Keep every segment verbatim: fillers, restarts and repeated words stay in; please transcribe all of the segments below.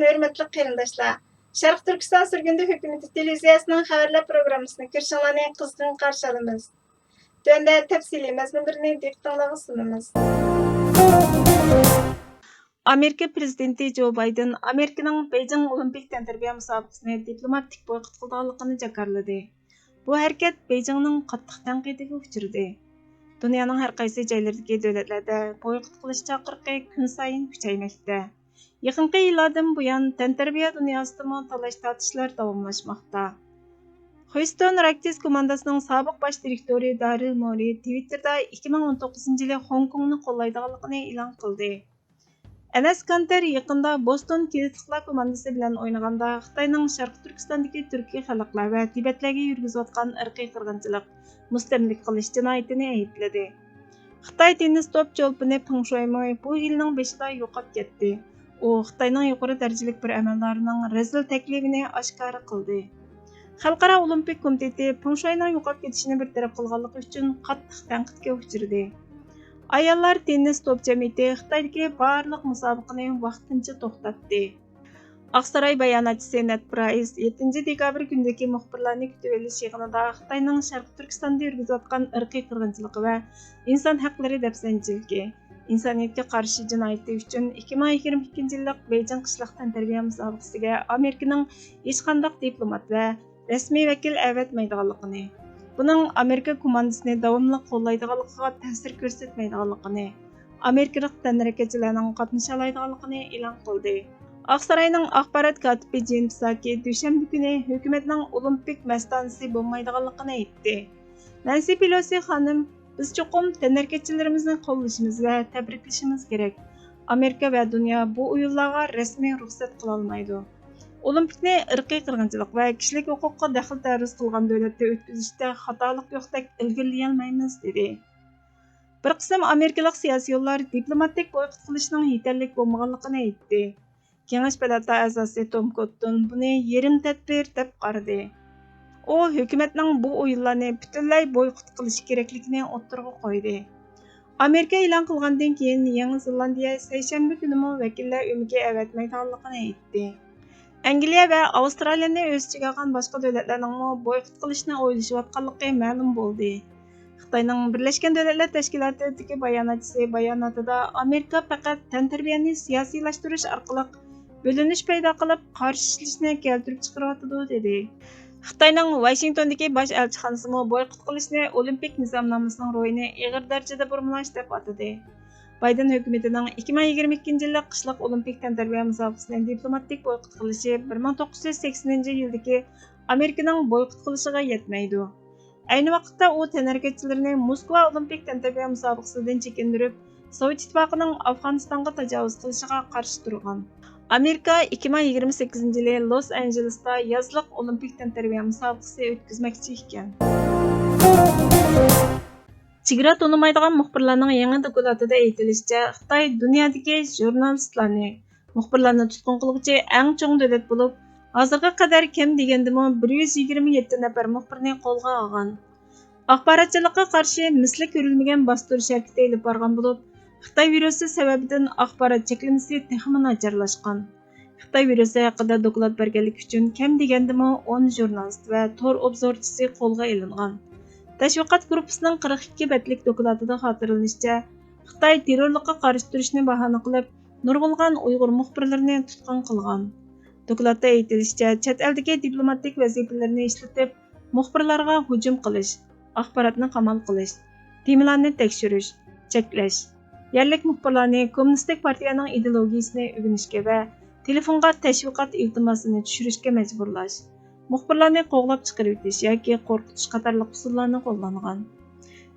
ھۆرمەتلىك قېرىنداشلار، شەرقىي تۈركىستان سۈرگۈندە ھۆكۈمىتى تېلېۋىزىيەسىنىڭ خەۋەرلەر پروگراممىسىنى كۆرۈشۈڭلارنى قىزغىن قارشى ئالىمىز. تۆۋەندە تەپسىلىي مەزمۇنلىرىنى دىققىتىڭلارغا سۇنىمىز. ئامېرىكا پىرېزىدېنتى جو بايدېن ئامېرىكىنىڭ بېيجىڭ ئولىمپىك تەنتەربىيە مۇسابىقىسىنى دىپلوماتىك بويكوت قىلىدىغانلىقىنى جاكارلىدى. بۇ ھەرىكەت بېيجىڭنىڭ قاتتىق تەنقىدىگە ئۇچرىدى. دۇنيانىڭ ھەر قايسى جايلىرىدىكى دۆلەتلەردە بويكوت قىلىش چاقىرىقى كۈنسايىن كۈچەيمەكتە. يېقىنقى يىللاردىن بۇيان، تەنتەربىيە دۇنياسىدىمۇ تالاش-تارتىشلار داۋاملاشماقتا. خيۇستون راكتىس كوماندىسىنىڭ سابىق باش دىرېكتورى دارىل مورى تىۋىتتېردا ئىككى مىڭ ئون توققۇزىنچى يىلى خوڭكوڭنى قوللايدىغانلىقىنى ئېلان قىلدى. ئەنەس كانتېر يېقىندا بوستون كېلتىقلار كوماندىسى بىلەن ئوينىغاندا، خىتاينىڭ شەرقىي تۈركىستاندىكى تۈركىي خەلقلەر ۋە تىبەتلەرگە يۈرگۈزۈۋاتقان ئىرقىي قىرغىنچىلىق، مۇستەملىكە قىلىش جىنايىتىنى ئەيىبلىدى. خىتاي تېننىس توپ چولپىنى پېڭ شۇيمۇ بۇ يىلنىڭ بېشىدا يوقاپ كەتتى. ئۇ خىتاينىڭ يۇقىرى دەرىجىلىك بىر ئەمەلدارىنىڭ رەزىل تەكلىپىنى ئاشكارا قىلدى. خەلقئارا ئولىمپىك كومىتېتى پېڭ شۇينىڭ يوقاپ كېتىشىنى بىر تەرەپ قىلغانلىقى ئۈچۈن قاتتىق تەنقىدكە ئۇچرىدى. ئاياللار تېننىس توپ جەمئىيىتى خىتايدىكى بارلىق مۇسابىقىنى ۋاقتىنچە توختاتتى. ئاقساراي باياناتچىسى نېد پرايس يەتتىنچى دېكابىر كۈنىدىكى مۇخبىرلارنى كۈتۈۋېلىش يىغىنىدا خىتاينىڭ شەرقىي تۈركىستاندا يۈرگۈزۈۋاتقان ئىرقىي قىرغىنچىلىقى ۋە ئىنسان ھەقلىرى دەپسەندىچىلىكى، ئىنسانىيەتكە قارشى جىنايىتى ئۈچۈن ئىككى مىڭ يىگىرمە ئىككىنچى يىللىق بېيجىڭ قىشلىق تەنتەربىيە مۇسابىقىسىگە ئامېرىكىنىڭ ھېچقانداق دىپلومات ۋە رەسمىي ۋەكىل ئەۋەتمەيدىغانلىقىنى، بۇنىڭ ئامېرىكا كوماندىسىنى داۋاملىق قوللايدىغانلىقىغا تەسىر كۆرسەتمەيدىغانلىقىنى، ئامېرىكىلىق تەنھەرىكەتچىلەرنىڭ قاتنىشالايدىغانلىقىنى ئېلان قىلدى. ئاقساراينىڭ ئاخبارات كاتىپى جېن پساكى دۈشەنبە كۈنى ھۆكۈمەتنىڭ ئولىمپىك مەستانىسى بولمايدىغانلىقىنى ئېيتتى. نەنسى پېلوسى خانىم، بىز چوقۇم تەنھەرىكەتچىلىرىمىزنى قوللىشىمىز ۋە تەبرىكلىشىمىز كېرەك. ئامېرىكا ۋە دۇنيا بۇ ئويۇنلارغا رەسمىي رۇخسەت قىلالمايدۇ. ئولىمپىكنى ئىرقىي قىرغىنچىلىق ۋە كىشىلىك ھوقۇققا دەخلى-تەرۇز قىلغان دۆلەتتە ئۆتكۈزۈشتە خاتالىق يوقتەك ئىلگىرىلىيەلمەيمىز، دېدى. بىر قىسىم ئامېرىكىلىق سىياسىيونلار دىپلوماتىك بويكوت قىلىشنىڭ يېتەرلىك بولمىغانلىقىنى ئېيتتى. كېڭەش پالاتا ئەزاسى توم كوتتون بۇنى يېرىم تەدبىر دەپ قارىدى. ئۇ ھۆكۈمەتنىڭ بۇ ئويۇنلارنى پۈتۈنلەي بويكوت قىلىشى كېرەكلىكىنى ئوتتۇرىغا قويدى. ئامېرىكا ئېلان قىلغاندىن كېيىن، يېڭى زېلاندىيە سەيشەنبە كۈنىمۇ ۋەكىللەر ئۆمىكى ئەۋەتمەيدىغانلىقىنى ئېيتتى. ئەنگلىيە ۋە ئاۋسترالىيەنى ئۆز ئىچىگە ئالغان باشقا دۆلەتلەرنىڭمۇ بويكوت قىلىشنى ئويلىشىۋاتقانلىقى مەلۇم بولدى. خىتاينىڭ بىرلەشكەن دۆلەتلەر تەشكىلاتىدىكى باياناتچىسى باياناتىدا، ئامېرىكا پەقەت تەنتەربىيەنى سىياسىيلاشتۇرۇش ئارقىلىق بۆلۈنۈش پەيدا قىلىپ، قارشى ئىشلىشىشنى كەلتۈرۈپ چىقىرىۋاتىدۇ، دېدى. خىتاينىڭ ۋاشىنگتوندىكى باش ئەلچىخانىسىمۇ بويكوت قىلىشنى ئولىمپىك نىزامنامىسىنىڭ روھىنى ئېغىر دەرىجىدە بۇرمىلاش دەپ ئاتىدى. بايدېن ھۆكۈمىتىنىڭ ئىككى مىڭ يىگىرمە ئىككىنچى يىللىق قىشلىق ئولىمپىك تەنتەربىيە مۇسابىقىسىنى دىپلوماتىك بويكوت قىلىشى بىر مىڭ توققۇز يۈز سەكسىنىنچى يىلدىكى ئامېرىكىنىڭ بويكوت قىلىشىغا يەتمەيدۇ. ئەينى ۋاقىتتا ئۇ تەنھەرىكەتچىلىرىنى موسكۋا ئولىمپىك تەنتەربىيە مۇسابىقىسىدىن چېكىندۈرۈپ، سوۋېت ئىتتىپاقىنىڭ ئافغانىستانغا تاجاۋۇز قىلىشىغا قارشى تۇرغان. ئامېرىكا ئىككى مىڭ يىگىرمە سەككىزىنچى يىلى لوس ئانژېلېستا يازلىق ئولىمپىك تەنتەربىيە مۇسابىقىسى ئۆتكۈزمەكچى ئىكەن. چېگرا تونۇمايدىغان مۇخبىرلارنىڭ يېڭى دوكلاتىدا ئېيتىلىشىچە، خىتاي دۇنيادىكى ژۇرنالىستلارنى، مۇخبىرلارنى تۇتقۇن قىلغۇچى ئەڭ چوڭ دۆلەت بولۇپ، ھازىرغا قەدەر كەم دېگەندىمۇ بىر يۈز يىگىرمە يەتتە نەپەر مۇخبىرنى قولغا ئالغان. ئاخباراتچىلىققا قارشى مىسلى كۆرۈلمىگەن باستۇرۇش ھەرىكىتى ئېلىپ بارغان بولۇپ، خىتاي ۋىرۇسى سەۋەبىدىن ئاخبارات چەكلىمىسى تېخىمۇ ناچارلاشقان. خىتاي ۋىرۇسى ھەققىدە دوكلات بەرگەنلىكى ئۈچۈن كەم دېگەندىمۇ ئون ژۇرنالىست ۋە تور ئوبزورچىسى قولغا ئېلىنغان. تەشۋىقات گۇرۇپپىسىنىڭ قىرىق ئىككى بەتلىك دوكلاتىدا خاتىرىلىنىشىچە، خىتاي تېررورلۇققا قارشى تۇرۇشنى باھانە قىلىپ، نۇرغۇنلىغان ئۇيغۇر مۇخبىرلىرىنى تۇتقۇن قىلغان. دوكلاتتا ئېيتىلىشىچە، چەت ئەلدىكى دىپلوماتىك ۋەزىپىلىرىنى ئىشلىتىپ، مۇخبىرلارغا ھۇجۇم قىلىش، ئاخباراتنى قامال قىلىش، تېمىلارنى تەكشۈرۈش، چەكلەش، يەرلىك مۇخبىرلارنى كوممۇنىستىك پارتىيەنىڭ ئىدېئولوگىيىسىنى ئۆگىنىشكە ۋە تېلېفونغا تەشۋىقات ئىلتىماسىنى چۈشۈرۈشكە مەجبۇرلاش، مۇخبىرلارنى قوغلاپ چىقىرىۋېتىش ياكى قورقۇتۇش قاتارلىق ئۇسۇللارنى قوللانغان.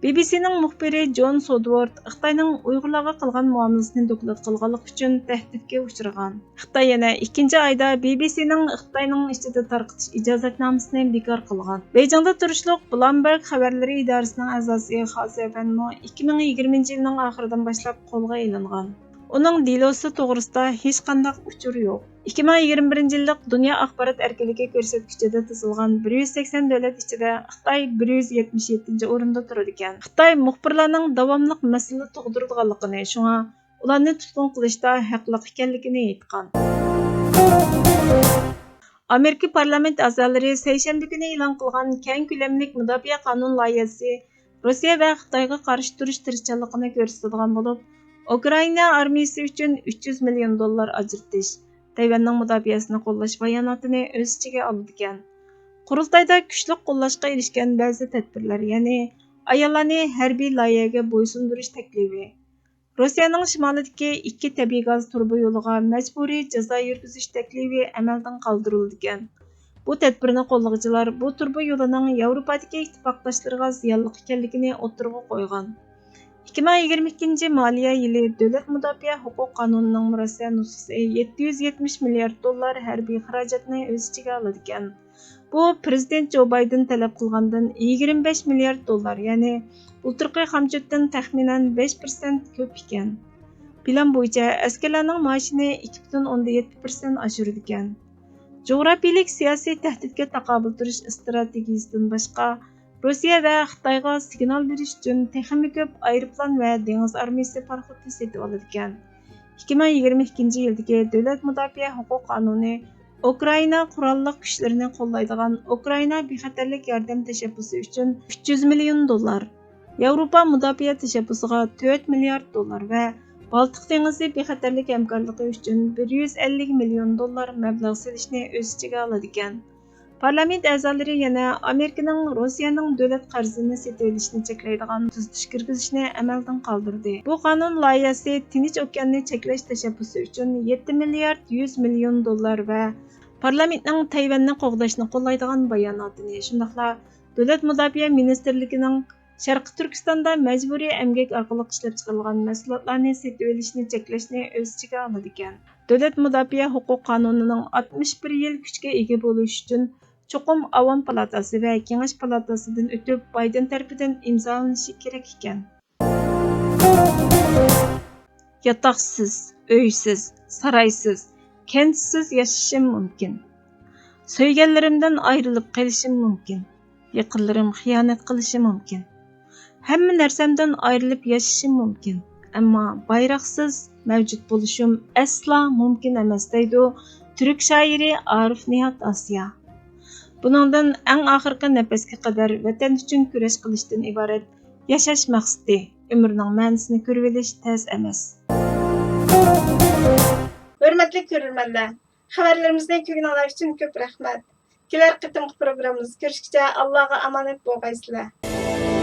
بى بى سىنىڭ مۇخبىرى جون سودۋورت خىتاينىڭ ئۇيغۇرلارغا قىلغان مۇئامىلىسىنى دوكلات قىلغانلىقى ئۈچۈن تەھدىتكە ئۇچرىغان. خىتاي يەنە ئىككىنچى ئايدا بى بى سىنىڭ خىتاينىڭ ئىچىدە تارقىتىش ئىجازەتنامىسىنى بىكار قىلغان. بېيجىڭدا تۇرۇشلۇق بلومبېرگ خەۋەرلىرى ئىدارىسىنىڭ ئەزاسى خا سيەفەنمۇ ئىككى مىڭ يىگىرمىنچى يىلنىڭ ئاخىرىدىن باشلاپ قولغا ئېلىنغان. ئۇنىڭ دېلوسى توغرىسىدا ھېچقانداق ئۇچۇر يوق. ئىككى مىڭ يىگىرمە بىرىنچى يىللىق دۇنيا ئاخبارات ئەركىنلىكى كۆرسەتكۈچىدە تىزىلغان بىر يۈز سەكسەن دۆلەت ئىچىدە خىتاي بىر يۈز يەتمىش يەتتىنچى ئورۇندا تۇرىدىكەن. خىتاي مۇخبىرلارنىڭ داۋاملىق مەسىلە تۇغدۇرىدىغانلىقىنى، شۇڭا ئۇلارنى تۇتقۇن قىلىشتا ھەقلىق ئىكەنلىكىنى ئېيتقان. ئامېرىكا پارلامېنت ئەزالىرى سەيشەنبە كۈنى ئېلان قىلغان كەڭ كۆلەملىك مۇداپىئە قانۇن لايىھەسى روسىيە ۋە خىتايغا قارشى تۇرۇش تىرىشچانلىقىنى كۆرسىتىدىغان بولۇپ، ئۇكرائىنا ئارمىيىسى ئۈچۈن ئۈچ يۈز مىليون دوللار ئاجرىتىش، تەيۋەننىڭ مۇداپىئەسىنى قوللاش باياناتىنى ئۆز ئىچىگە ئالىدىكەن. قۇرۇلتايدا كۈچلۈك قوللاشقا ئېرىشكەن بەزى تەدبىرلەر، يەنى ئاياللارنى ھەربىي لايىھەگە بويسۇندۇرۇش تەكلىپى، روسىيەنىڭ شىمالىدىكى ئىككى تەبىئىي گاز تۇرۇبا يولىغا مەجبۇرىي جازا يۈرگۈزۈش تەكلىپى ئەمەلدىن قالدۇرۇلىدىكەن. بۇ تەدبىرنى قوللىغۇچىلار بۇ تۇرۇبا يولىنىڭ ياۋروپادىكى ئىتتىپاقداشلىرىغا زىيانلىق ئىكەنلىكىنى ئوتتۇرىغا قويغان. ئىككى مىڭ يىگىرمە ئىككىنچى مالىيە يىلى دۆلەت مۇداپىئە ھوقۇق قانۇنىنىڭ مۇرەسسە نۇسخىسى يەتتە يۈز يەتمىش مىليارد دوللار ھەربىي خىراجەتنى ئۆز ئىچىگە ئالىدىكەن. بۇ پىرېزىدېنت جو بايدېن تەلەپ قىلغاندىن يىگىرمە بەش مىليارد دوللار، يەنى بۇلتۇرقى خامچوتتىن تەخمىنەن بەش پىرسەنت كۆپ ئىكەن. پىلان بويىچە ئەسكەرلەرنىڭ مائاشىنى ئىككى پۈتۈن ئوندىن يەتتە پىرسەنت ئاشۇرىدىكەن. جۇغراپىيىلىك سىياسىي تەھدىتكە تاقابىل تۇرۇش ئىستراتېگىيىسىدىن باشقا، روسىيە ۋە خىتايغا سىگنال بېرىش ئۈچۈن تېخىمۇ كۆپ ئايروپىلان ۋە دېڭىز ئارمىيىسى پاراخوتى سېتىۋالىدىكەن. ئىككى مىڭ يىگىرمە ئىككىنچى يىلدىكى دۆلەت مۇداپىئە ھوقۇق قانۇنى ئۇكرائىنا قوراللىق كۈچلىرىنى قوللايدىغان ئۇكرائىنا بىخەتەرلىك ياردەم تەشەببۇسى ئۈچۈن ئۈچ يۈز مىليون دوللار، ياۋروپا مۇداپىئە تەشەببۇسىغا تۆت مىليارد دوللار ۋە بالتىق دېڭىزى بىخەتەرلىك ھەمكارلىقى ئۈچۈن بىر يۈز ئەللىك مىليون دوللار مەبلەغ سېلىشنى ئۆز ئىچىگە ئالىدىكەن. پارلامېنت ئەزالىرى يەنە ئامېرىكىنىڭ روسىيەنىڭ دۆلەت قەرزىنى سېتىۋېلىشنى چەكلەيدىغان تۈزىتىش كىرگۈزۈشنى ئەمەلدىن قالدۇردى. بۇ قانۇن لايىھەسى تىنچ ئوكياننى چەكلەش تەشەببۇسى ئۈچۈن يەتتە مىليارد يۈز مىليون دوللار ۋە پارلامېنتنىڭ تەيۋەننى قوغداشنى قوللايدىغان باياناتىنى، شۇنداقلا دۆلەت مۇداپىئە مىنىستىرلىكىنىڭ شەرقىي تۈركىستاندا مەجبۇرىي ئەمگەك ئارقىلىق ئىشلەپچىقىرىلغان مەھسۇلاتلارنى سېتىۋېلىشنى چەكلەشنى ئۆز ئىچىگە ئالىدىكەن. دۆلەت مۇداپىئە ھوقۇق قانۇنىنىڭ ئاتمىش بىر يىل كۈچكە ئىگە بولۇشى ئۈچۈن چوقۇم ئاۋام پالاتاسى ۋە كېڭەش پالاتاسىدىن ئۆتۈپ، بايدېن تەرىپىدىن ئىمزالىنىشى كېرەك ئىكەن. ياتاقسىز، ئۆيسىز، سارايسىز، كەنتسىز ياشىشىم مۇمكىن. سۆيگەنلىرىمدىن ئايرىلىپ قېلىشىم مۇمكىن. يېقىنلىرىم خىيانەت قىلىشى مۇمكىن. ھەممە نەرسەمدىن ئايرىلىپ ياشىشىم مۇمكىن، ئەمما بايراقسىز مەۋجۇت بولۇشۇم ئەسلا مۇمكىن ئەمەس، دەيدۇ تۈرك شائىرى ئارىف نىيات ئاسىيا. بۇنىڭدىن ئەڭ ئاخىرقى نەپەسكە قەدەر ۋەتەن ئۈچۈن كۈرەش قىلىشتىن ئىبارەت ياشاش مەقسىتى، ئۆمۈرنىڭ مەنىسىنى كۆرۈۋېلىش تەس ئەمەس. ھۆرمەتلىك كۆرۈرمەنلەر، خەۋەرلىرىمىزنى كۆرگىنىڭلار ئۈچۈن كۆپ رەھمەت. كېلەر قېتىمقى پروگراممىمىزدا كۆرۈشكىچە ئاللاغا ئامانەت بولغايسىلەر.